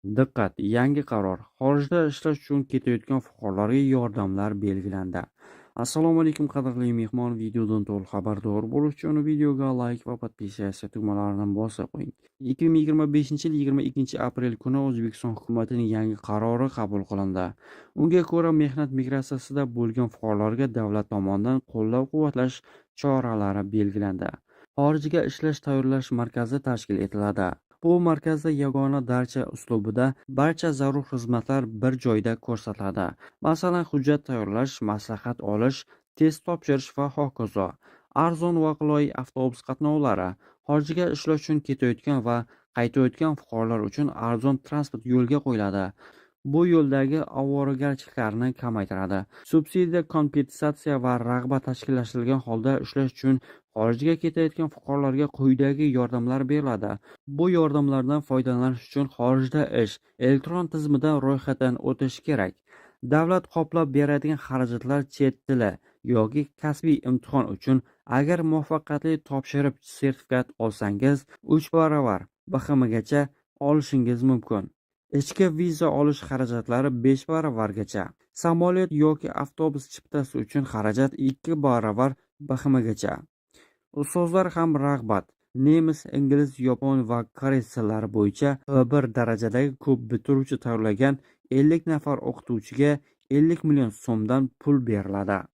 Diqqat! Yangi qaror! Xorijda ishlash uchun ketayotgan fuqarolarga yordamlar belgilandi. Assalomu alaykum, qadrli mehmon. Videodan to'liq xabardor bo'lish uchun videoga layk va подписаться tugmalarini bosib qo'ying. 2025-yil 22-aprel kuni O'zbekiston hukumatining yangi qarori qabul qilindi. Unga ko'ra, mehnat migratsiyasida bo'lgan fuqarolarga davlat tomonidan qo'llab-quvvatlash choralari belgilandi. Xorijga ishlash tayyorlash markazi tashkil etiladi. Bu markazda yagona darcha uslubida barcha zarur xizmatlar bir joyda ko'rsatiladi. Masalan, hujjat tayyorlash, maslahat olish, test topshirish va hokazo. Arzon va qulay avtobus qatnovlari. Xorijga ishlash uchun ketayotgan va qaytayotgan fuqarolar uchun arzon transport yo'lga qo'yiladi. Bu yo'ldagi ovoragarchiliklarni kamaytiradi. Subsidiya, kompensatsiya va rag'bat tashkillashtirilgan holda ishlash uchun xorijga ketayotgan fuqarolarga quyidagi yordamlar beriladi. Bu yordamlardan foydalanish uchun xorijda ish elektron tizimida ro'yxatdan o'tish kerak. Davlat qoplab beradigan xarajatlar chet tili yoki kasbiy imtihon uchun agar muvaffaqiyatli topshirib sertifikat olsangiz, 3 barobar BHMgacha olishingiz mumkin. Ichki viza olish xarajatlari 5 baravargacha. Samolyot yoki avtobus chiptasi uchun xarajat 2 baravar BHMgacha. Ustozlar ham rag'bat. Nemis, ingliz, yapon va koreys tillari bo'yicha B1 darajadagi ko'p bitiruvchi tayyorlagan 50 nafar o'qituvchiga 50 million so'mdan pul beriladi.